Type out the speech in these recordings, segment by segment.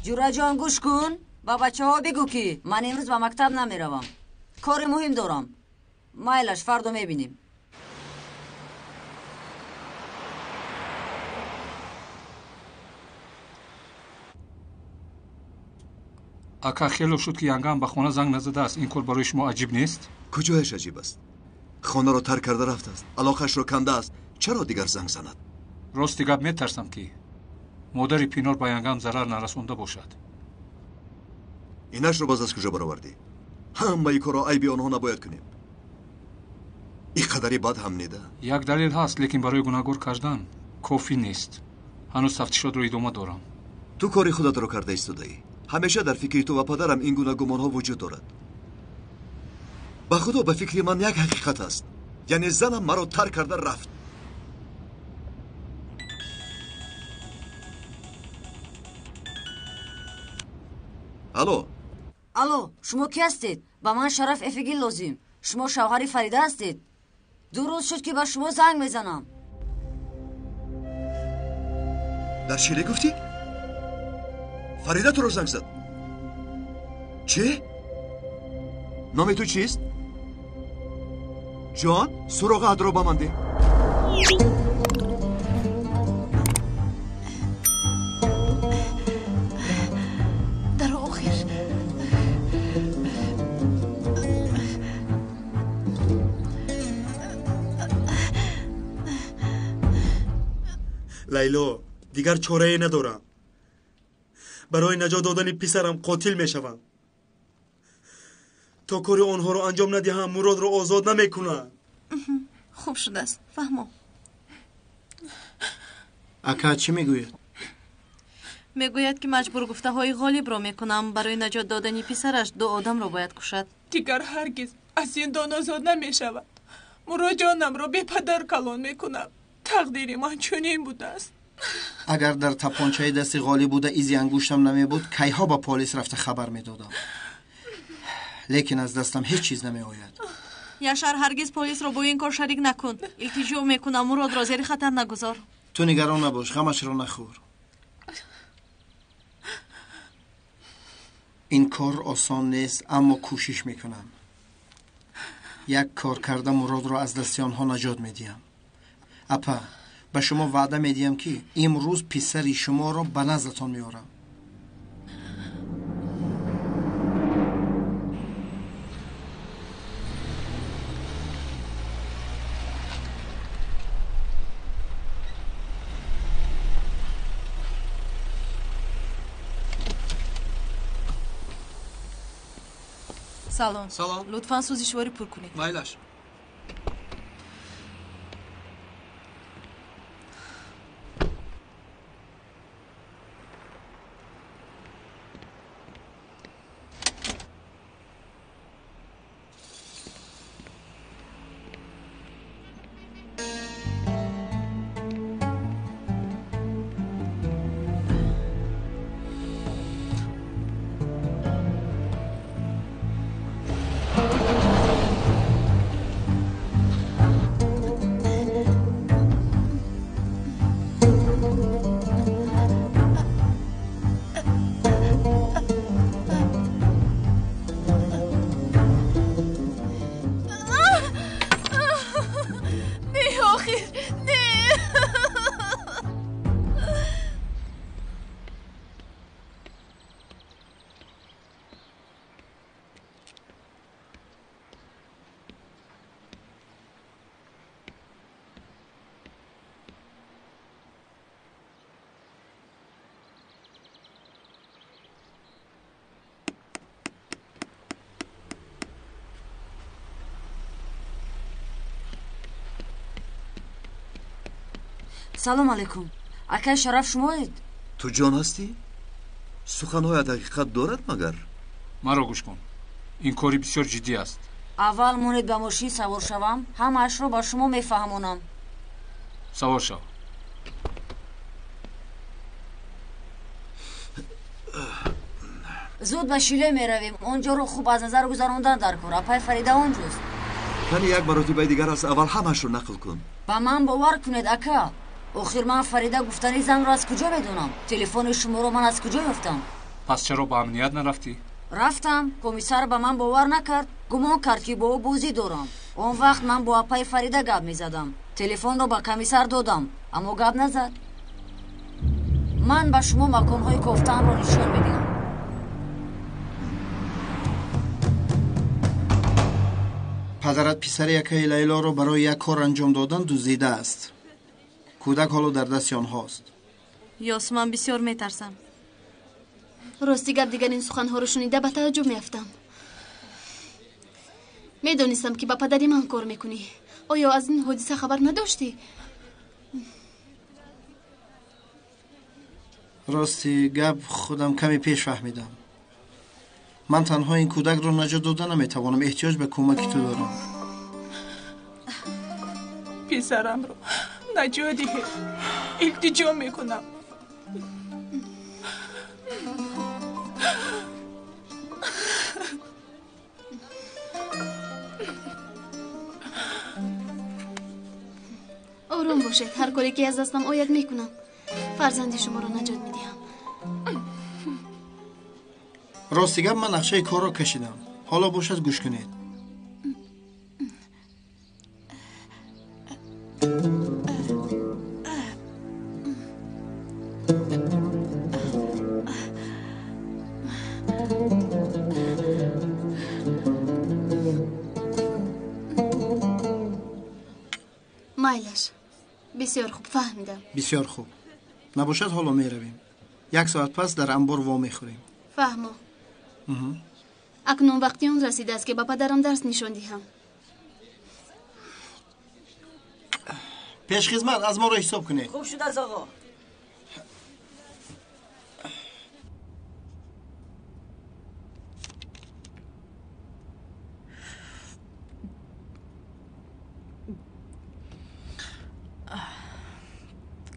Ҷураҷон, гӯш кун, ба бачаҳо бигӯ, ки ман имрӯз ба мактаб намеравам. Кори муҳим дорам. Майлаш, фардо мебинем. Ака, хело шуд, ки янгам ба хона занг назадааст. Ин кор барои шумо аҷиб нест? Куҷояш аҷиб аст? Хонаро тарк карда рафтааст, алоқашро кандааст. Чаро дигар занг занад? Рости гап, метарсам, ки модари Пинор ба янгам зарар нарасонда бошад. Инашро боз аз куҷо баровардӣ? Ҳамаи корро айби онҳо набояд кунем. Ин қадари бад ҳам неда. Як далел ҳаст, лекин барои гунаҳгор кардан кофӣ нест. Ҳанӯз тафтишотро идома дорам. Ту кори худатро карда истодаӣ. Ҳамеша дар фикри ту ва падарам ин гуна гумонҳо вуҷуд дорад. Ба худо, ба фикри ман як ҳақиқат аст, яъне занам маро тарк карда рафт. Алло. Алло, шумо кӣ ҳастед? Ба ман Шараф Эфегил лозим. Шумо шавҳари Фарида ҳастед? 2 рӯз шуд, ки ба шумо занг мезанам. Дар Шиле гуфтӣ? Фарида туро занг зад? Чӣ? Номи ту чист? Ҷон, суроғаатро ба ман деҳ. Дар охир Лайло, дигар чорае надорам. Барои наҷот додани писарам қотил мешавам. То кори онҳоро анҷом надиҳам, Муродро озод намекунам. Хуб шудааст, фаҳмо. Ака, чӣ мегӯяд? Мегӯяд, ки маҷбур гуфтаҳои Ғолибро мекунам. Барои наҷот додани писараш ду одамро бояд кушад. Дигар ҳаргиз аз зиндон озод намешавад. Муроҷонамро бепадар калон мекунам. Тақдири ман чунин будааст. Агар дар тапончаи дасти Ғолиб буда изи ангуштам намебуд, кайҳо ба полис рафта хабар медодам. Лекин аз дастам ҳеҷ чиз намеояд. Яшар, ҳаргиз полисро бо ин кор шарик накун. Илтиҷо мекунам, Муродро зери хатар нагузор. Ту нигарон набош, ғамашро нахӯр. Ин кор осон нест, аммо кӯшиш мекунам. Як кор карда Муродро аз дасти онҳо наҷот медиҳам. Апа, ба шумо ваъда медиҳам, ки имрӯз писари шуморо ба наздатон меорам. Салом. Салом. Лутфан сӯзишворӣ пур кунед. Майлаш. Салом алейкум. Акай Шараф шумоед? Ту ҷон ҳастӣ? Суханҳоят ҳақиқат дорад магар? Маро гӯш кун. Ин кори бисёр ҷиддӣ аст. Аввал монед ба мошин савор шавам, ҳамаашро ба шумо мефаҳмонам. Савор шав. Зуд ба Шиле меравем. Он ҷоро хуб аз назар гузарондан дар кор. Апай Фарида он ҷост. Кани як маротибаи дигар аз аввал ҳамаашро нақл кун. Ба ман бовар кунед, ака. Охир ман Фарида гуфтани занро аз куҷо медонам? Телефони шуморо ман аз куҷо ёфтам? Пас чаро ба амният нарафтӣ? Рафтам, комиссар ба ман бовар накард, гумон кард, ки бо ӯ бозӣ дорам. Он вақт ман бо апаи Фарида гап мезадам. Телефонро ба комиссар додам, аммо гап назад. Ман ба шумо маконҳои кофтаамро нишон медиҳам. Падарат писари якаи Лайлоро барои як кор анҷом додан дуздидааст. Кӯдак ҳоло дар дасти онҳост. Ёс, ман бисёр метарсам. Рости гап, дигар ин суханҳоро шунида ба тааҷҷуб меафтам. Медонистам, ки ба падари ман кор мекунӣ. Оё аз ин ҳодиса хабар надоштӣ? Рости гап, худам каме пеш фаҳмидам. Ман танҳо ин кӯдакро наҷот дода наметавонам, эҳтиёҷ ба кӯмаки ту дорам. Писарамро наҷот диҳед, илтиҷо мекунам. Ором бошед, ҳар коре ки аз дастам ояд мекунам. Фарзанди шуморо наҷот медиҳам. Рости гап, ман нақшаи корро кашидам. Ҳоло бошад, гӯш кунед. Майлаш, бисёр хуб фаҳмидам. Бисёр хуб. Набошад, ҳоло меравем. Як соат пас дар анбор вомехӯрем. Фаҳмо. Акнун вақти он расидааст, ки ба падарам дарс нишон диҳам. Пешхизмат, аз моро ҳисоб кунед. Хуб шудааст, оғо.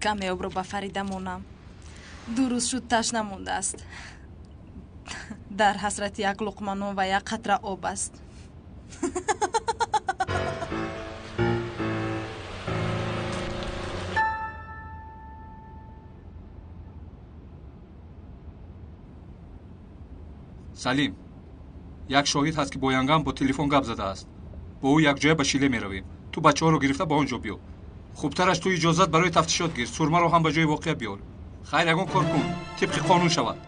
Каме обро ба Фарида монам. 2 рӯз шуд ташна мондааст. Дар ҳасрати як луқма нон ва як қатра об аст. Салим, як шоҳид ҳаст, ки бо янгам бо телефон гап задааст. Бо ӯ якҷоя ба Шиле меравем. Ту бачаҳоро гирифта ба он ҷо биё. Хубтараш ту иҷозат барои тафтишот гир. Сурмаро ҳам ба ҷои воқеа биёр. Хайр, ягон кор кун, тибқи қонун шавад.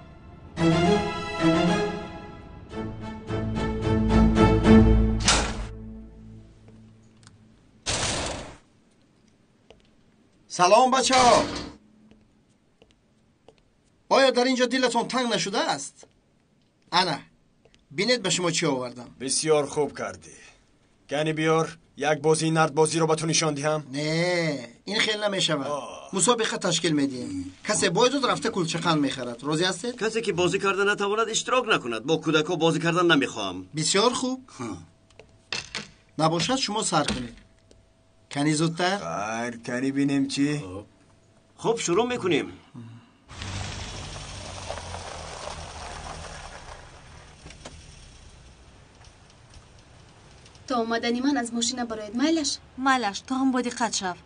Салом, бачаҳо. Оё дар ин ҷо дилатон танг нашудааст? Ана, бинед, ба шумо чӣ овардам. Бисёр хуб кардӣ. Кани биёр, як бозии нардбозиро ба ту нишон диҳам. Не, ин хел намешавад. Мусобиқа ташкил медиҳем. Касе бояд рафта кулчақанд мехарад. Розӣ ҳастед? Касе ки бозӣ карда натавонад, иштирок накунад. Бо кӯдакҳо бозӣ кардан намехоҳам. Бисёр хуб. Набошад, шумо сар кунед. Кани зудтар. Хайр, кани бинем чӣ. Хуб, шурӯъ мекунем. То омадани ман аз мошина барояд, майлаш? Майлаш, ту ҳам бодиққат шав.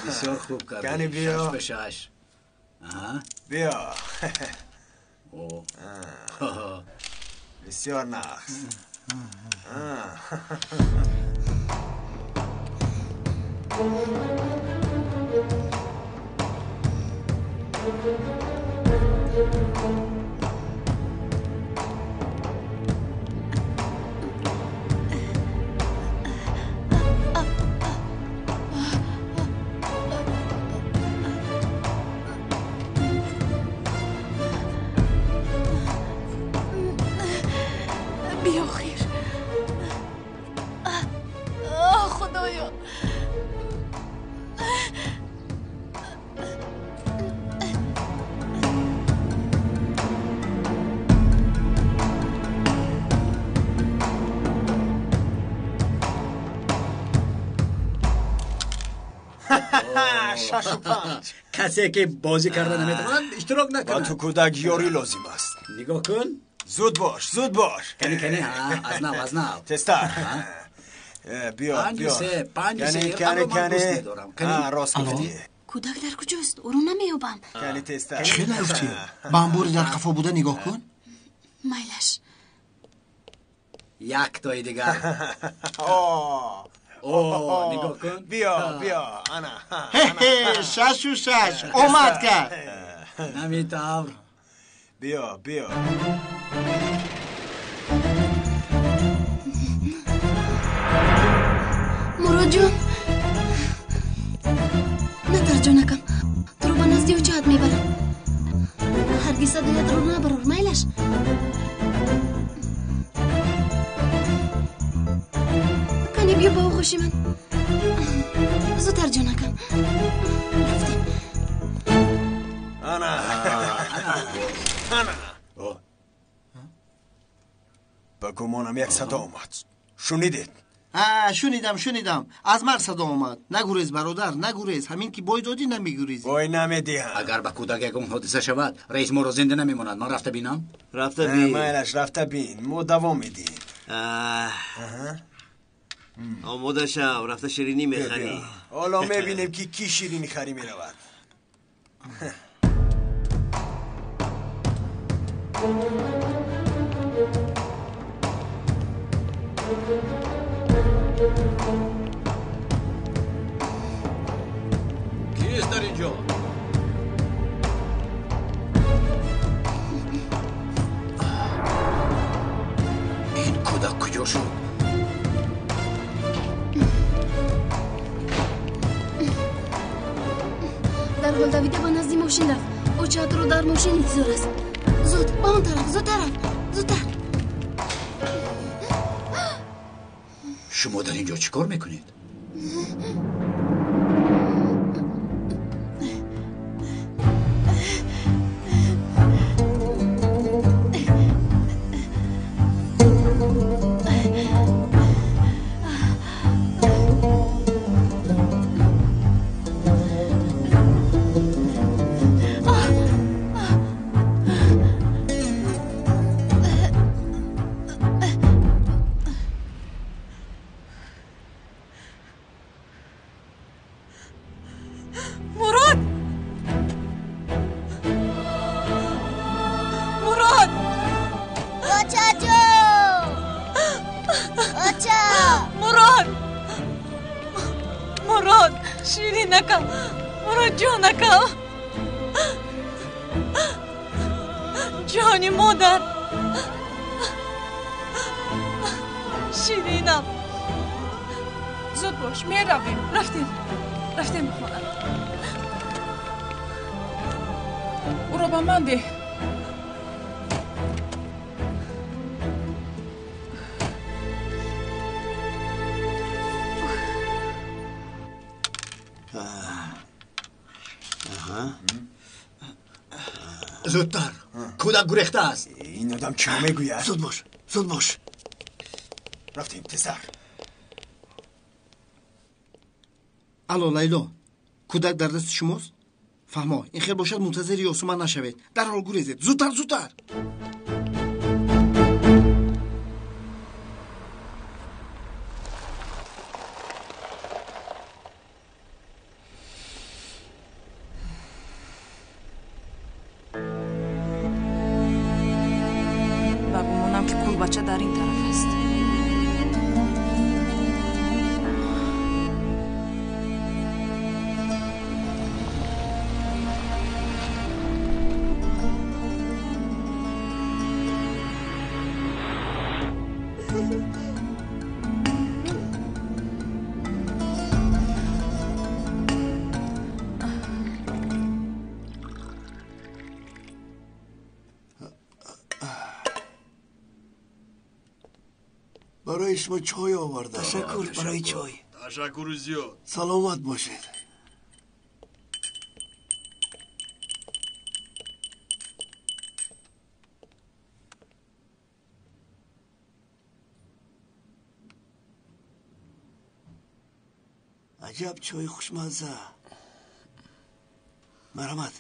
بسیار خوب کردی. کنی بیا. 6 به 6. بیا. بسیار نقص. Биохир. Худоё. Шашу панҷ. Касе ки бозӣ карда наметавонад, иштирок накунад. Ба ту кӯдак ёрӣ лозим аст. Нигоҳ кун. Зуд бош, зуд бош. Кани, кани, аз нав, аз нав. Тезтар. Биё, биё. 5-3, 5-3. Кани, кани, кани. Рост гуфтӣ. Кӯдак дар куҷост? Ӯро намеёбам. Кани, тезтар. Чӣ хел наёфтӣ? Ба амбори дар қафо буда нигоҳ кун. Майлаш. Яктои дигар. О, нигоҳ кун. Биё, биё, ана. Ҳе, 6-6. Омад кард. Намитавр. Биё, биё. Муродҷон, натарс, ҷонакам, туро ба назди очаат мебарам. Ҳаргиз садоятро набарор, майлаш? Кани, биё ба оғӯши ман. Зудтар, ҷонакам. Рафтем. Ана, ана. Ба гумонам як садо омад. Шунидед? Шунидам, шунидам. Аз марг садо омад. Нагурез, бародар, нагурез. Ҳамин ки бой додӣ, намегурезӣ. Бой намедиҳам. Агар ба кӯдак ягон ҳодиса шавад, раис моро зинда намемонад. Ман рафта бинам. Рафта бин. Майлаш, рафта бин. Мо давом медиҳем. Омода шав, рафта ширинӣ мехарӣ. Ҳоло мебинем, ки кӣ ширинӣ харӣ меравад. Кист дар инҷо? Ин кӯдак куҷо шуд? Дарҳол давида ба назди мошин рафт. Очаатро дар мошин интизор аст. Зуд, ба он тараф, зудтар рафт, зудтар. Шумо дар инҷо чӣ кор мекунед? Ширинакам, Муродҷонакам, ҷони модар, ширинам. Зуд бош, меравем. Рафтем, рафтем ба хона. Ӯро ба ман деҳ. Зудтар, кӯдак гурехтааст. Ин одам чӣ мегӯяд? Зуд бош, зуд бош. Рафтем, тезтар. Алло, Лайло, кӯдак дар дасти шумост? Фаҳмо, ин хел бошад, мунтазири Ёсуман нашавед. Дарҳол гурезед. Зудтар, зудтар. Ба гумонам, ки кулбача дар ин тараф аст. Барои шумо чой овардам. Ташаккур барои чой. Ташаккури зиёд. Саломат бошед. Аҷаб чойи хушмазза. Марҳамат.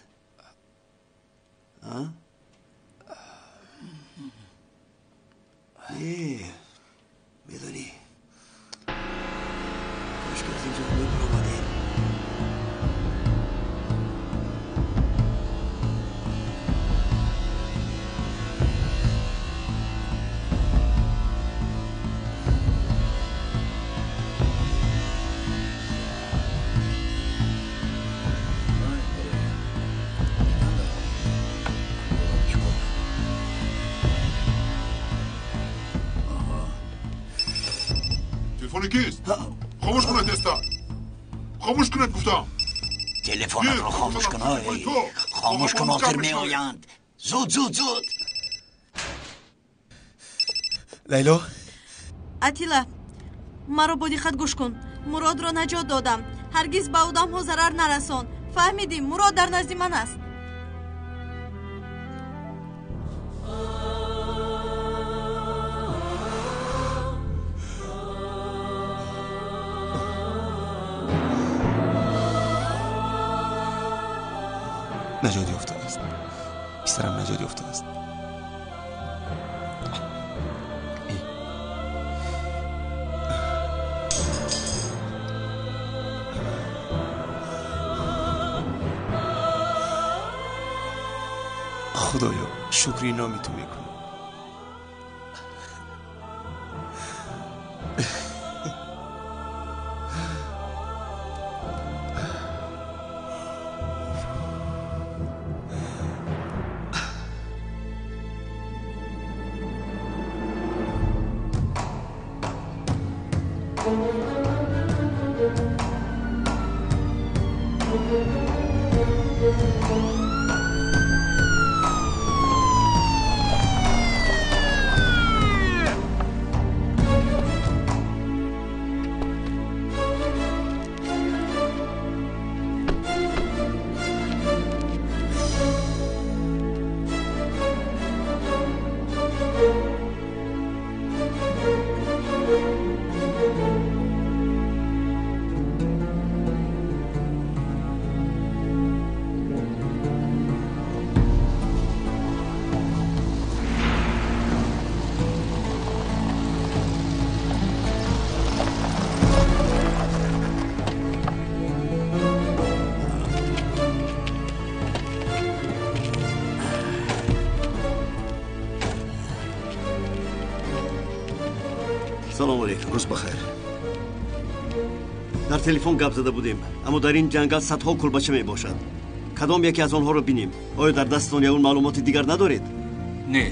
Медонӣ, кош ки аз инҷо мебаромадем. Кист? Хомӯш кунед теста. Хомӯш кунед гуфтам. Телефонатро хомӯш кун. Хомӯш кун, ҳозир меоянд. Зуд, зуд, зуд. Лайло? Атила, маро бо диққат гӯш кун. Муродро наҷот додам. Ҳаргиз ба одамҳо зарар нарасон. Фаҳмидӣ? Мурод дар назди ман аст. Наҷот ёфтааст. Писарам наҷот ёфтааст. Худоё, шукри номи ту мекунам. Салом алейкум. Рӯз бахайр. Дар телефон гап зада будем, аммо дар ин ҷангал садҳо кулбача мебошад. Кадом яке аз онҳоро бинем? Оё дар дасттон ягон маълумоти дигар надоред? Не,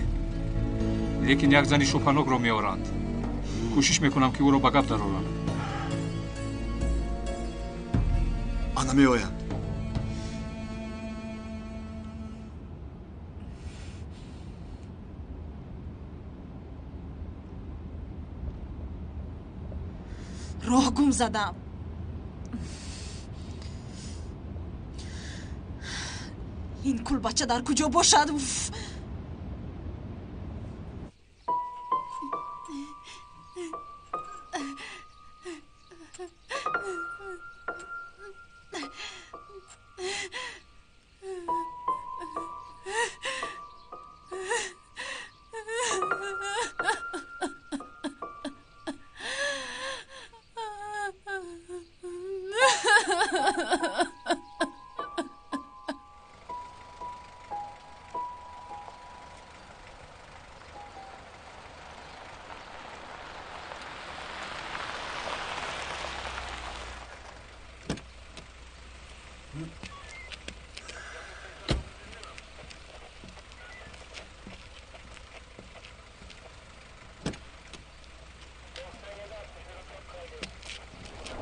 лекин як зани шубҳанокро меоранд. Кӯшиш мекунам, ки ӯро ба гап дарорам. Ана меоянд. Роҳ гум задам. Ин кулбача дар куҷо бошад? Уф!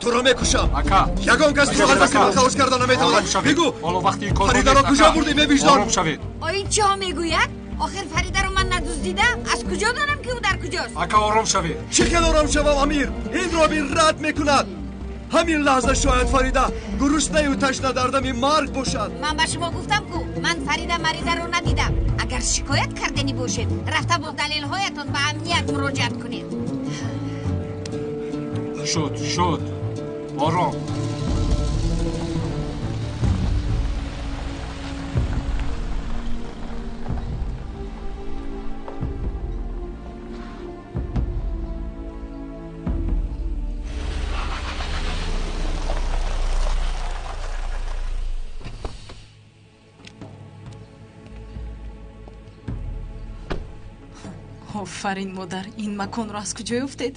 Туро мекушам. Ягон кас туро аз дасти ман халос карда наметавонад. Бигӯ, Фаридаро куҷо бурдӣ, бевиҷдон? Ин чиҳо мегӯяд? Охир Фаридаро ман надуздидам. Аз куҷо донам ки ӯ дар куҷост? Ака, ором шавед. Чӣ хел ором шавам, Амир? Инро бин, рад мекунад. Ҳамин лаҳза шояд Фарида гуруснаю ташна дар дами марг бошад. Ман ба шумо гуфтам ку, ман Фарида Маридаро надидам. Агар шикоят карданӣ бошед, рафта бо далелҳоятон ба амният муроҷиат кунед. Шуд, шуд, ором. Офарин, модар, ин маконро аз куҷо ёфтед?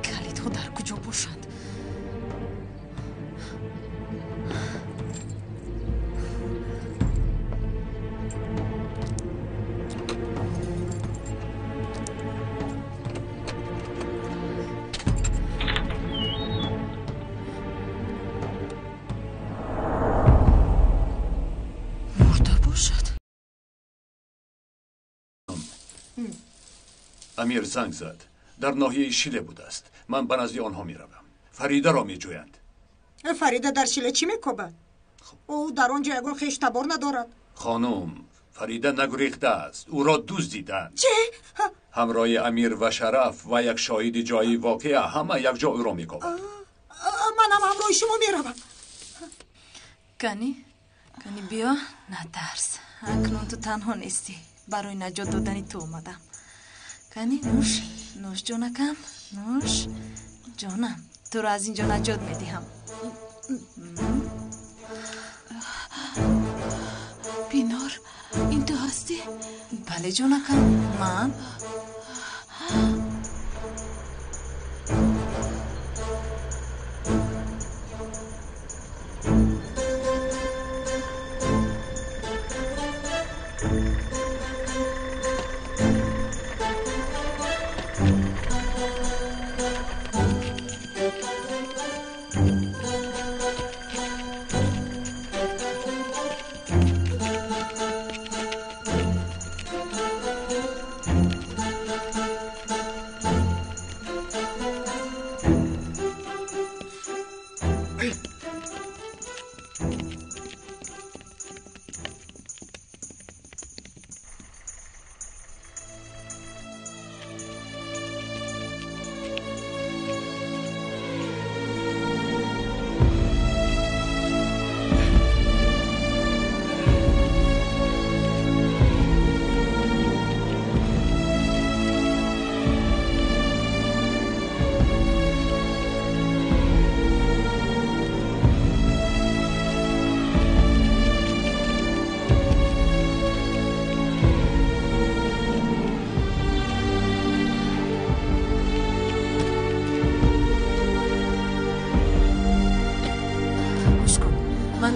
Калидҳо дар куҷо бошанд? Амир занг зад. Дар ноҳияи Шиле будааст. Ман ба назди онҳо меравам. Фаридаро меҷӯянд. Фарида дар Шиле чӣ мекобад? Ӯ дар он ҷо ягон хештабор надорад. Хонум, Фарида нагурехтааст. Ӯро дуздиданд. Чӣ? Ҳамроҳи Амир ва Шараф ва як шоҳиди ҷои воқеа ҳама якҷо ӯро мекобанд. Манам ҳамроҳи шумо меравам. Кани, кани, биё, натарс. Акнун ту танҳо нестӣ. Барои наҷот додани ту омадам. Кани, нӯш, нӯш, ҷонакам, нӯш, ҷонам, туро аз ин ҷо наҷот медиҳам. Бинор, ин ту ҳастӣ? Бале, ҷонакам, ман.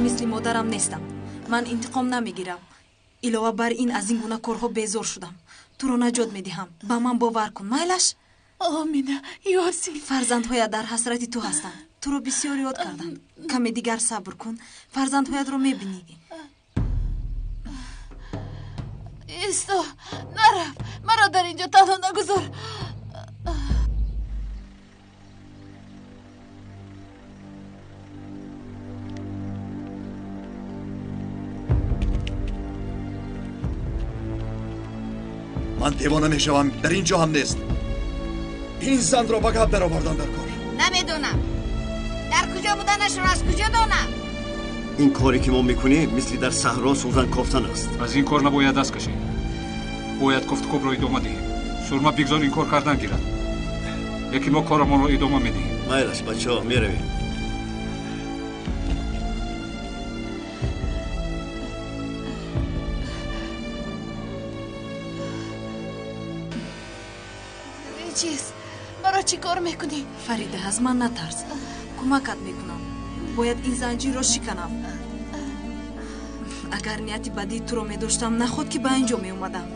Мисли модарам нестам. Ман интиқом намегирам. Илова бар ин аз ин гуна корҳо безор шудам. Туро наҷот медиҳам. Ба ман бовар кун, майлаш? Омина, Ёсин. Фарзандҳоят дар ҳасрати ту ҳастанд. Туро бисёр ёд кардам. Каме дигар сабр кун. Фарзандҳоятро мебинӣ. Исто, нарав. Маро дар инҷо танҳо нагузор. Ман девона мешавам, дар ин ҷо ҳам нест. Ин занро ба гап даровардан дар кор. Намедонам. Дар куҷо буданашро аз куҷо донам? Ин коре ки мо мекунем мисли дар саҳро сӯзан кофтан аст. Аз ин кор набояд даст кашем. Бояд кофтукобро идома диҳем. Сурма бигзор ин кор кардан гирад. Лекин мо корамонро идома медиҳем. Майлаш, бачаҳо, меравем. Чиз? Маро чӣ кор мекунӣ? Фарида, аз ман натарс. Кӯмакат мекунам. Бояд ин занҷирро шиканам. Агар нияти бадии туро медоштам, наход ки ба ин ҷо меомадам.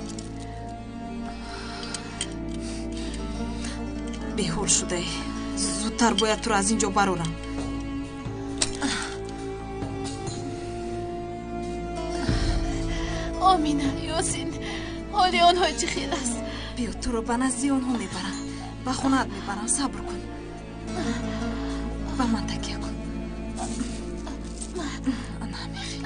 Беҳол шудаӣ. Зудтар бояд туро аз ин ҷо барорам. Омина, Ёсин, ҳоли онҳо чӣ хел аст? Биё, туро ба назди онҳо мебарам, ба хонаат мебарам. Сабр кун, ба ман такя кун. Ана ҳамин хел.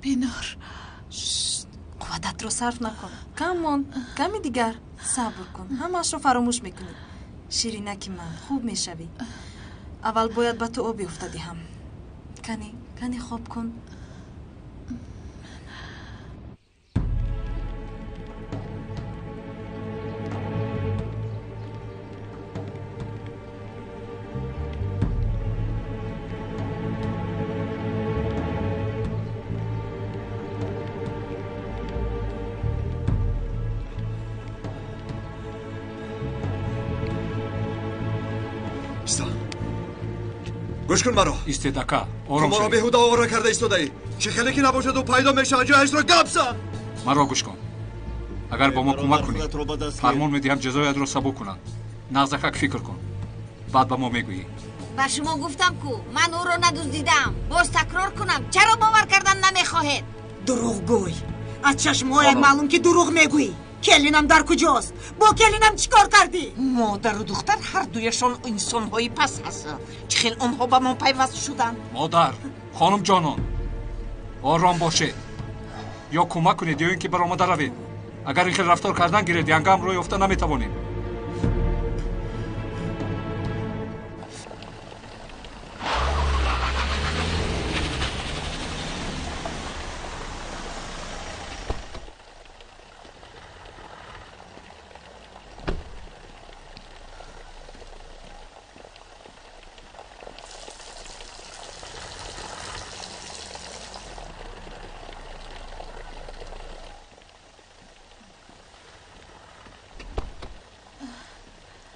Бинор. Қуввататро сарф накун. Кам монд, ками дигар. Сабр кун, ҳамаашро фаромӯш мекунӣ. Ширинаки ман, хуб мешавӣ. Аввал бояд ба ту об ёфта диҳам. Кани, кани хоб кун. Гӯш кун маро. Истед, ака, ором Ту маро шавед. беҳуда овора карда истодаӣ. Чӣ хеле ки набошад, ӯ пайдо мешавад, ҷояшро гап зан. Маро гӯш кун. Агар бо мо кӯмак кунӣ, фармон медиҳам ҷазоятро сабук кунанд. Нағзакак фикр кун, баъд ба мо мегӯӣ. Ба шумо гуфтам ку, ман ӯро надуздидаам. Боз такрор кунам, чаро бовар кардан намехоҳед? Дурӯғгӯй, аз чашмҳоят маълум ки дурӯғ мегӯӣ. Келинам дар куҷост? Бо келинам чӣ кор кардӣ? Модару духтар ҳардуяшон инсонҳои пас ҳастанд. Чӣ хел онҳо ба мо пайваст шуданд? Модар, хонум ҷонон, ором бошед. Ё кӯмак кунед, ё ин ки баромада равед. Агар ин хел рафтор кардан гиред, янгамро ёфта наметавонем.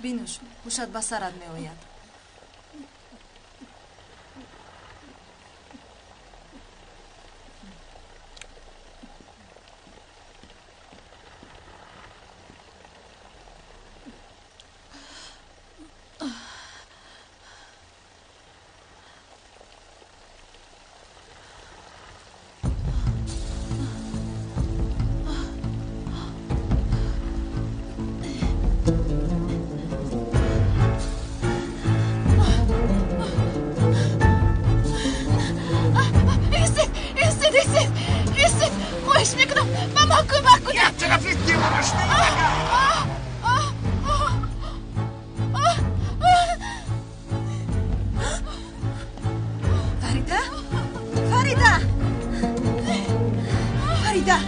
Бинӯш, ҳушат ба сарат меояд. Истед, истед, истед, хоҳиш мекунам, ба ман кӯмак кунед. Як тарафи девораш. Фарида, Фарида, Фарида,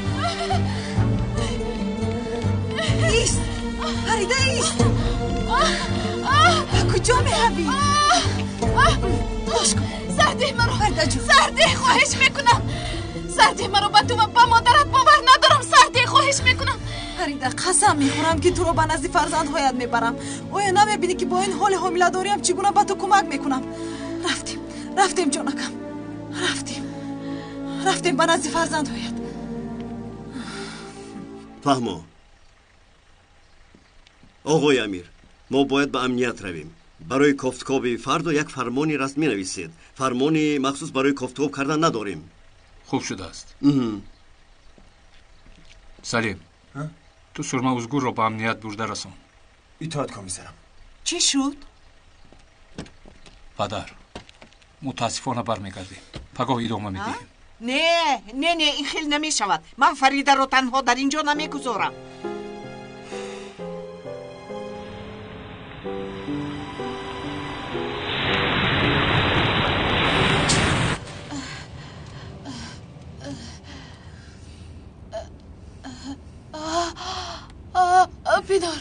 ист, Фарида, ист. Ба куҷо меравӣ? Гӯш кун, сардеҳ маро, сардеҳ, хоҳиш мекунам, сардеҳ маро. Ба ту ва ба модарат бовар надорам. Сардеҳ, хоҳиш мекунам. Фарида, қасам мехӯрам ки туро ба назди фарзандҳоят мебарам. Оё намебинӣ ки бо ин ҳоли ҳомиладориам чӣ гуна ба ту кӯмак мекунам? Рафтем, рафтем, ҷонакам, рафтем, рафтем ба назди фарзандҳоят. Фаҳмо. Оғои Амир, мо бояд ба амният равем. Барои кофткоби фардо як фармони расмӣ нависед. Фармони махсус барои кофткоб кардан надорем. Хуб шудааст. Салим, ту Сурма Узгурро ба амният бурда расон. Итоат, комиссарам. Чӣ шуд? Падар, мутаассифона бармегардем. Пагоҳ идома медиҳем. Не, не, не, ин хел намешавад. Ман Фаридаро танҳо дар ин ҷо намегузорам. Пидор,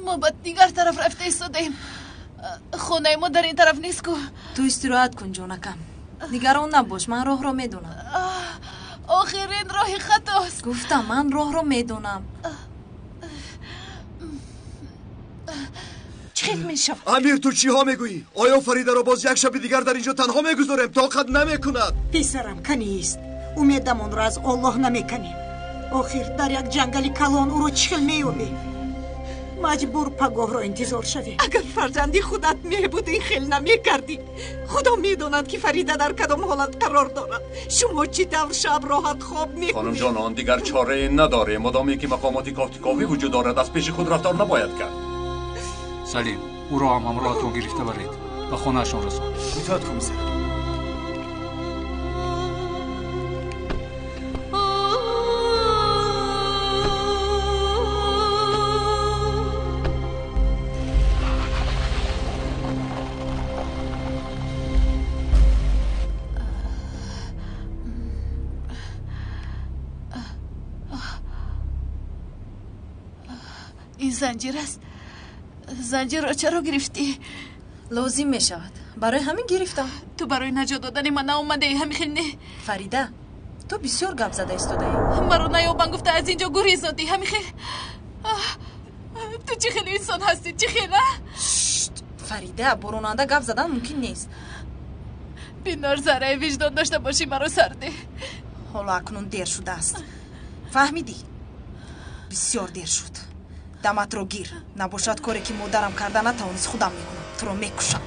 мо ба дигар тараф рафта истодаем. Хонаи мо дар ин тараф нест ку. Ту истироҳат кун, ҷонакам. Нигарон набош, ман роҳро медонам. Охир ин роҳи хатост. Гуфтам, ман роҳро медонам. Чӣ хел мешавад? Амир, ту чиҳо мегӯӣ? Оё Фаридаро боз як шаби дигар дар инҷо танҳо мегузорем? Тоқат намекунад. Писарам, канист. Умедамонро аз Оллоҳ намеканем. Охир дар як ҷангали калон ӯро чӣ хел меёбем? Маҷбур пагоҳро интизор шавем. Агар фарзанди худат мебуд, ин хел намекардӣ. Худо медонад, ки Фарида дар кадом ҳолат қарор дорад. Шумо чӣ тавр шаб роҳат хоб мекунед? Хонумҷон, он дигар чорае надорем. Модоме ки мақомоти кофтиковӣ вуҷуд дорад, аз пеши худ рафтор набояд кард. Салим, ӯро ҳам ҳамроҳатон гирифта баред, ба хонаашон расон. Итоат, комиссар. Ин занҷир аст. Занҷирро чаро гирифтӣ? Лозим мешавад. Барои ҳамин гирифтам. Ту барои наҷот додани ман наомадаӣ, ҳамин хел не? Фарида, ту бисёр гап зада истодаӣ. Маро наёбан гуфта аз ин ҷо гурезодӣ, ҳамин хел? Ту чӣ хел инсон ҳастӣ, чӣ хел, а? Фарида, бо ронанда гап задан мумкин нест. Бинор, зарраи виҷдон дошта бошӣ, маро сардӣ. Ҳоло акнун дер шудааст. Фаҳмидӣ? Бисёр дер шуд. Даматро гир. Набошад, коре ки модарам карда натавонист, худам мекунам. Туро мекушам.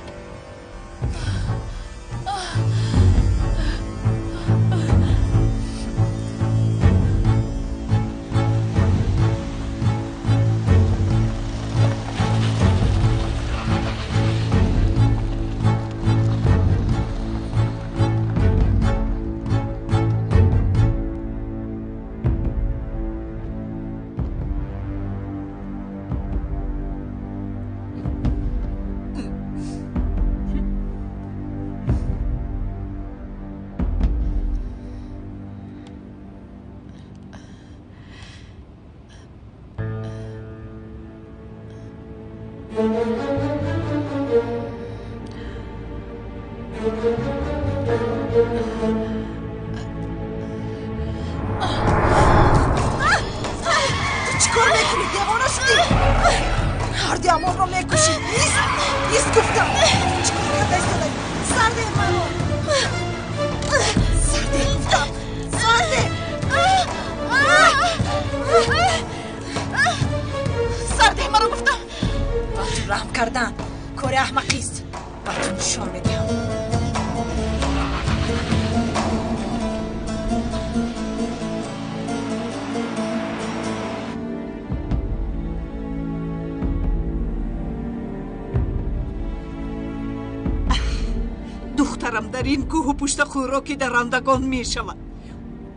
Духтарам дар ин кӯҳу пушта хӯроки дарандагон мешавад.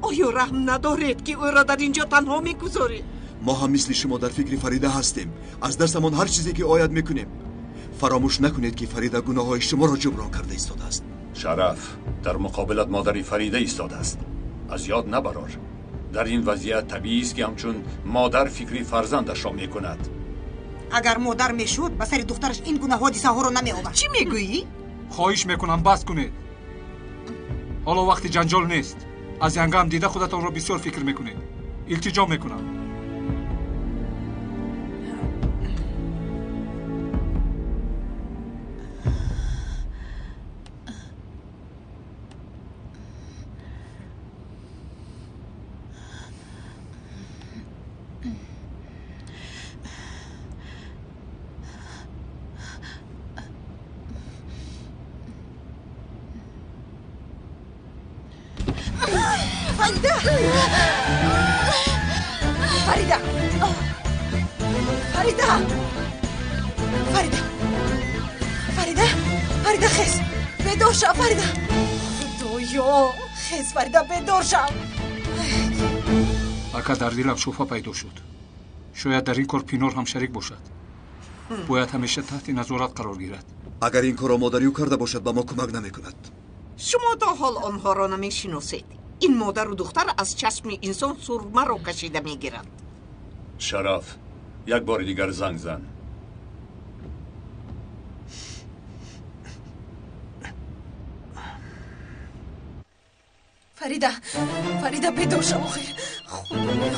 Оё раҳм надоред, ки ӯро дар ин ҷо танҳо мегузоред? Мо ҳам мисли шумо дар фикри Фарида ҳастем. Аз дастамон ҳар чизе ки ояд мекунем. Фаромӯш накунед, ки Фарида гуноҳҳои шуморо ҷуброн карда истодааст. Шараф, дар муқобилат модари Фарида истодааст. Аз ёд набарор. Дар ин вазъият табиист, ки ҳамчун модар фикри фарзандашро мекунад. Агар модар мешуд, ба сари духтараш ин гуна ҳодисаҳоро намеовард. Чӣ мегӯӣ? Хоҳиш мекунам, бас кунед. Ҳоло вақти ҷанҷол нест. Аз янгам дида худатонро бисёр фикр мекунед. Илтиҷо мекунам. Фарида! Фарида! Фарида! Фарида! Фарида! Фарида, хез! Бедор шав, Фарида! Худоё! Хез, Фарида, бедор шав! Ака, дар дилам шубҳа пайдо шуд. Шояд дар ин кор Пинор ҳам шарик бошад. Бояд ҳамеша таҳти назорат қарор гирад. Агар ин корро модари ӯ карда бошад, ба мо кӯмак намекунад. Шумо то ҳол онҳоро намешиносед. Ин модару духтар аз чашми инсон сурмаро кашида мегиранд. Шараф, як бори дигар занг зан. Фарида, Фарида, бедор шав охир. Худоё.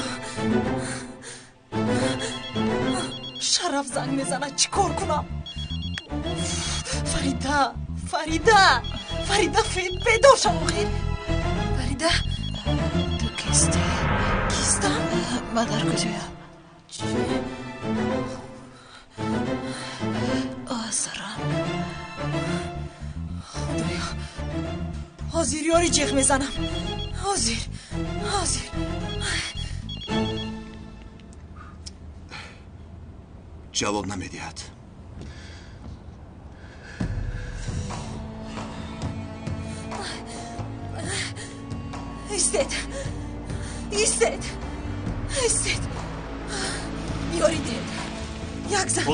Шараф занг мезанад, чӣ кор кунам? Фарида, Фарида, Фарида, бедор шав охир. Фарида, ту кистӣ? Кистам? Ман дар куҷоям? Чӣ? Сарам. Худоё. Ҳозир ёри ҷеғ мезанам. Ҳозир, ҳозир. Ҷавоб намедиҳад. Истед, истед, истед. Ёри диҳед. Як зан,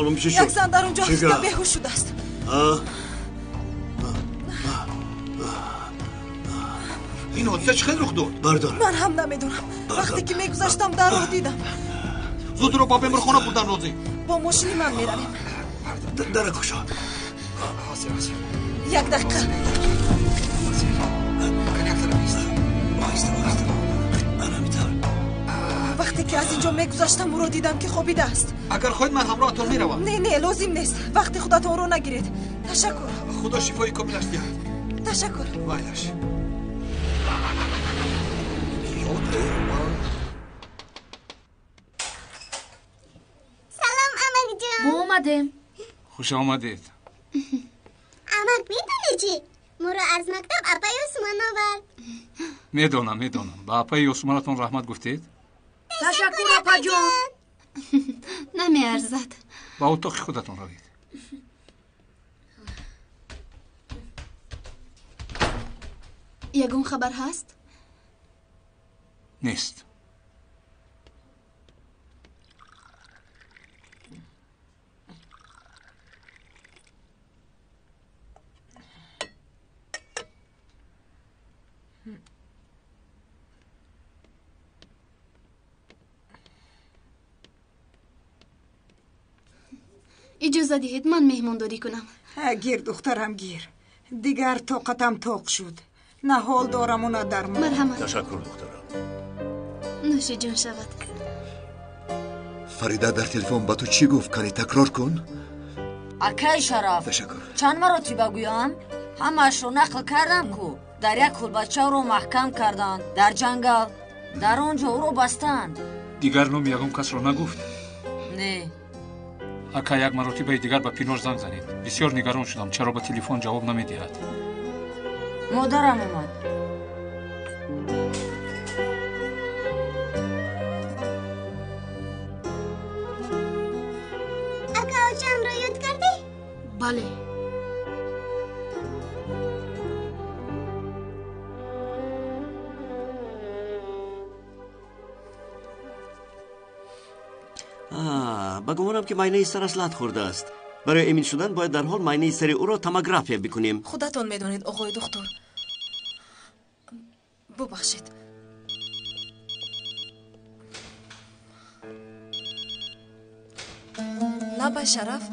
як зан дар он ҷо афтида беҳуш шудааст. Ин ҳодиса чӣ хел рух дод? Бардор. Ман ҳам намедонам. Вақте ки мегузаштам, дар роҳ дидам. Зуд ӯро ба беморхона бурдан лозим. Бо мошини ман меравем. Дара кушо. Ҳозир, ҳозир. Як дақиқа. Оҳиста, оҳиста. Ана метавр. Вақте ки аз ин ҷо мегузаштам, ӯро дидам ки хобидааст. Агар хоҳед, ман ҳамроҳатон меравам. Не, не, лозим нест. Вақти худатонро нагиред. Ташаккур. Худо шифои комилаш диҳад. Ташаккур. Майлаш. Салом, амакҷон. Мо омадем. Хуш омадед. Амак, медонӣ чӣ? Моро аз мактаб апаи Усмон овард. Медонам, медонам. Ба апаи Усмонатон раҳмат гуфтед? Ташаккур, апаҷон. Намеарзад. Ба утоқи худатон равед. Ягон хабар ҳаст? Нест. Иҷоза диҳед, ман меҳмондорӣ кунам. Гир, духтарам, гир. Дигар тоқатам тоқ шуд. На ҳол дораму, на дармон. Марҳамат. Ташаккур, духтарам. Нӯши ҷон шавад. Фарида дар телефон ба ту чӣ гуфт? Кани такрор кун. Акай Шараф. Ташаккур. Чанд маротиба гӯям? Ҳамаашро нақл кардам ку. Дар як кулбача ӯро маҳкам карданд. Дар ҷангал. Дар он ҷо ӯро бастанд. Дигар номи ягон касро нагуфт? Не. Ака, як маротибаи дигар ба Пинор занг занед. Бисёр нигарон шудам, чаро ба телефон ҷавоб намедиҳад. Модарам омад. Ака, очамро ёд кардӣ? Бале. Ба гумонам ки майнаи сараш лат хӯрдааст. Барои эмин шудан бояд дар ҳол майнаи сари ӯро томография бикунем. Худатон медонед, оғои духтур. Бубахшед. Лабай, Шараф.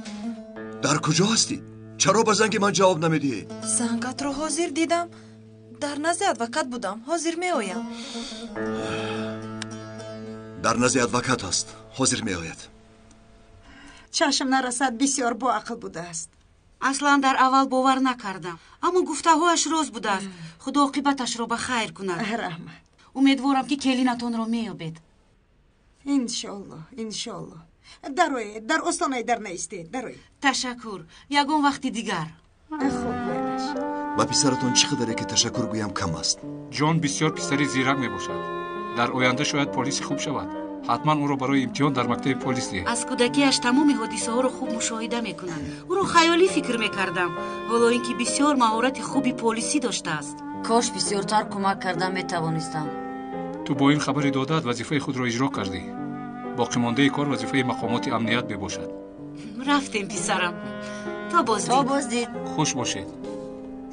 Дар куҷо ҳастӣ? Чаро ба занги ман ҷавоб намедиҳӣ? Зангатро ҳозир дидам. Дар назди адвокат будам. Ҳозир меоям. Дар назди адвокат аст. Ҳозир меояд. Чашм нарасад, бисёр боақл будааст. Аслан дар аввал бовар накардам, аммо гуфтаҳояш рост будааст. Худо оқибаташро ба хайр кунад. Раҳмат. Умедворам, ки келинатонро меёбед. Иншоалло, иншоалло. Дароед, дар остонаи дар наистед, дароед. Ташаккур. Ягон вақти дигар. Хуб, майлаш. Ба писаратон чӣ қадаре ки ташаккур гӯям кам аст. Ҷон бисёр писари зирак мебошад. Дар оянда шояд полиси хуб шавад. Ҳатман ӯро барои имтиҳон дар мактаби полис диҳед. Аз кӯдакиаш тамоми ҳодисаҳоро хуб мушоҳида мекунад. Ӯро хаёлӣ фикр мекардам, ҳоло ин ки бисёр маҳорати хуби полисӣ доштааст. Кош бисёртар кӯмак карда метавонистам. Ту бо ин хабари додаат вазифаи худро иҷро кардӣ. Боқимондаи кор вазифаи мақомоти амният мебошад. Рафтем, писарам. То боздид. То боздид. Хуш бошед.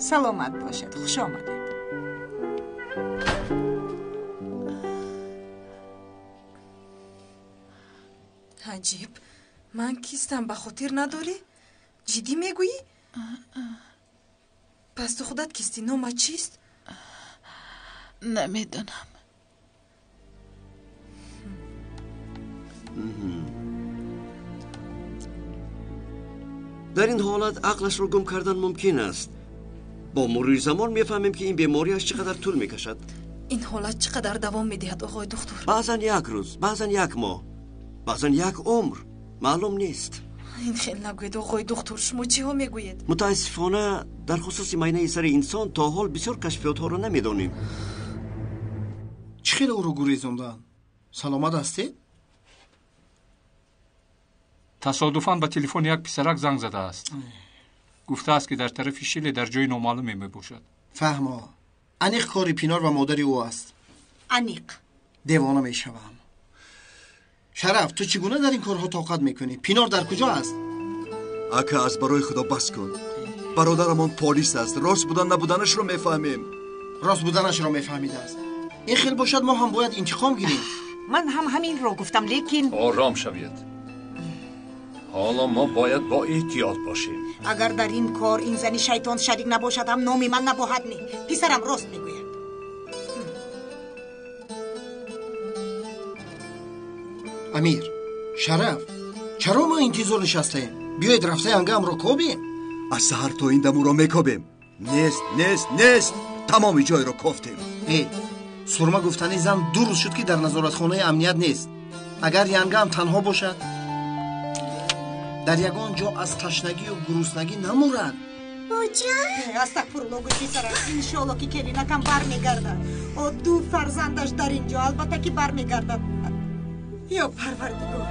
Саломат бошед. Хуш омадед. Аҷиб, ман кистам, ба хотир надорӣ? Ҷиддӣ мегӯӣ? Пас ту худат кистӣ? Номат чист? Намедонам. Дар ин ҳолат ақлашро гум кардан мумкин аст. Бо мурури замон мефаҳмем, ки ин бемориаш чӣ қадар тӯл мекашад. Ин ҳолат чӣ қадар давом медиҳад, оғои духтур? Баъзан як рӯз, баъзан як моҳ, баъзан як умр, маълум нест. Ин хел нагӯед, оғои духтур, шумо чиҳо мегӯед? Мутаассифона, дар хусуси майнаи сари инсон то ҳол бисёр кашфиётҳоро намедонем. Чӣ хел ӯро гурезондаанд? Саломат ҳастед? Тасодуфан ба телефони як писарак занг задааст. Гуфтааст, ки дар тарафи Шиле дар ҷои номаълуме мебошад. Фаҳмо, аниқ кори Пинор ва модари ӯ аст. Аниқ. Девона мешавам. Шараф, ту чӣ гуна дар ин корҳо тоқат мекунӣ? Пинор дар куҷо аст? Ака, аз барои худо бас кун. Бародарамон полис аст. Рост будан набуданашро мефаҳмем. Рост буданашро мефаҳмидааст. Ин хел бошад, мо ҳам бояд интиқом гирем. Ман ҳам ҳаминро гуфтам, лекин ором шавед. Ҳоло мо бояд бо эҳтиёт бошем. Агар дар ин кор ин зани шайтон шарик набошад, ҳам номи ман набоҳад. Не, писарам рост мегӯяд. Амир, Шараф, чаро мо интизор нишастаем? Биёед рафта янгамро кобем. Аз саҳар то ин дам ӯро мекобем. Нест, нест, нест. Тамоми ҷойро кофтем. Э, Сурма гуфтани зан 2 рӯз шуд, ки дар назоратхонаи амният нест. Агар янгам танҳо бошад, дар ягон ҷо аз ташнагию гуруснагӣ намурад. Оча? Астағфирулло, гӯй писарам. Иншоалло, ки келинакам бармегардад. О, ду фарзандаш дар ин ҷо, албатта ки бармегардад. Ё Парвардигор.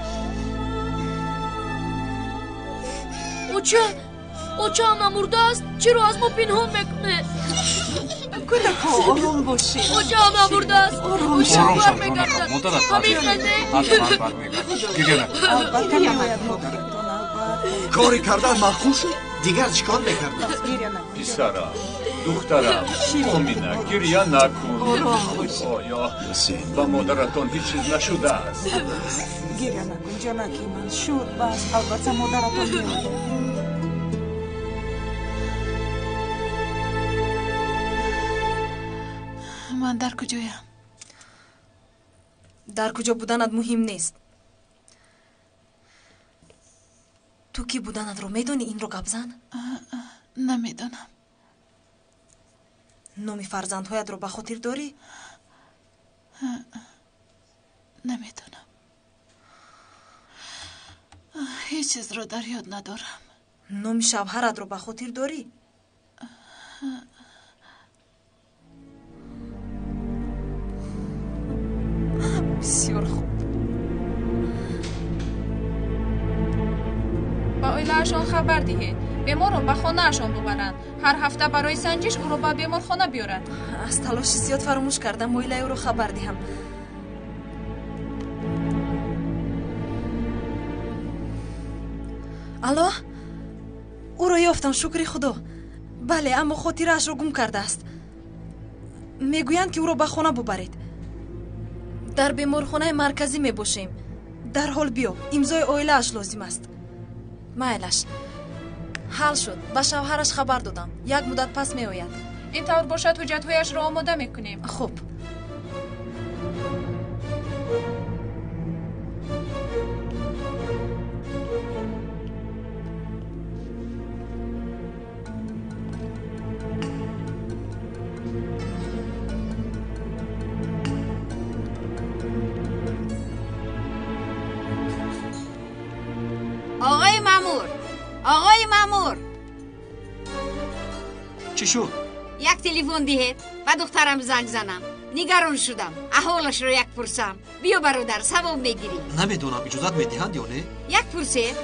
Оча, очаам намурдааст, чиро аз мо пинҳон мекунед? Кӯдакҳо, ором бошед. Очаам намурдааст, Ором очаам шав, бармегардад. Модарат Ҳамин хел не? Ҳатман бармегардад. Гиря накун. Албатта меояд модаратон, албатта. Кори кардан маъқул шуд? Дигар чӣ кор мекардам? Гиря накун. Писарам, духтарам, Омина, гиря накун. Ором бош. Худоё, ба модаратон ҳеҷ чиз нашудааст. Гиря накун, ҷонаки ман. Шуд, бас, албатта модаратон меояд. Ман дар куҷоям? Дар куҷо буданат муҳим нест. Ту кӣ буданатро медонӣ, инро гап зан? Намедонам. Номи фарзандҳоятро ба хотир дорӣ? Намедонам. Ҳеҷ чизро дар ёд надорам. Номи шавҳаратро ба хотир дорӣ? Бисёр хуб. Ба оилаашон хабар диҳед. Беморро ба хонаашон бубаранд. Ҳар ҳафта барои санҷиш ӯро ба беморхона биёранд. Аз талоши зиёд фаромӯш кардам оилаи ӯро хабар диҳам. Алло, ӯро ёфтам, шукри Худо. Бале, аммо хотираашро гум кардааст. Мегӯянд, ки ӯро ба хона бубаред. Дар беморхонаи марказӣ мебошем. Дарҳол биё, имзои оилааш лозим аст. Майлаш, ҳал шуд. Ба шавҳараш хабар додам. Як муддат пас меояд. Ин тавр бошад, ҳуҷҷатҳояшро омода мекунем. Хуб. Оғои маъмур, оғои маъмур. Чӣ шуд? Як телефон диҳед, ба духтарам занг занам. Нигарон шудам, аҳволашро як пурсам. Биё бародар, савоб мегирӣ. Намедонам иҷозат медиҳанд ё не. Як пурсед.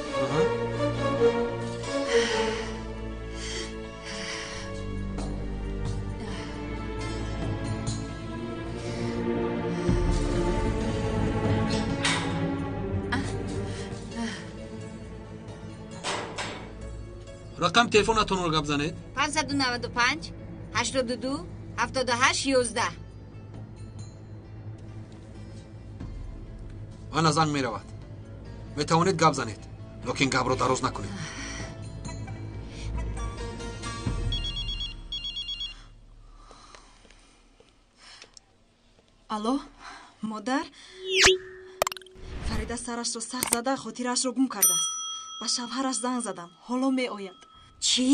Рақами телефонатонро гап занед. 595 82 78 11. Ана занг меравад. Метавонед гап занед, лекин гапро дароз накунед. Алло, модар? Фарида сарашро сахт зада, хотираашро гум кардааст. Ба шавҳараш занг задам, ҳоло меояд. Чӣ?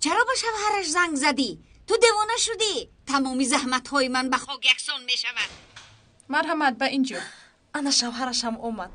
Чаро ба шавҳараш занг задӣ? Ту девона шудӣ? Тамоми заҳматҳои ман ба хок яксон мешавад. Марҳамат, ба ин ҷо. Ана шавҳарашам омад.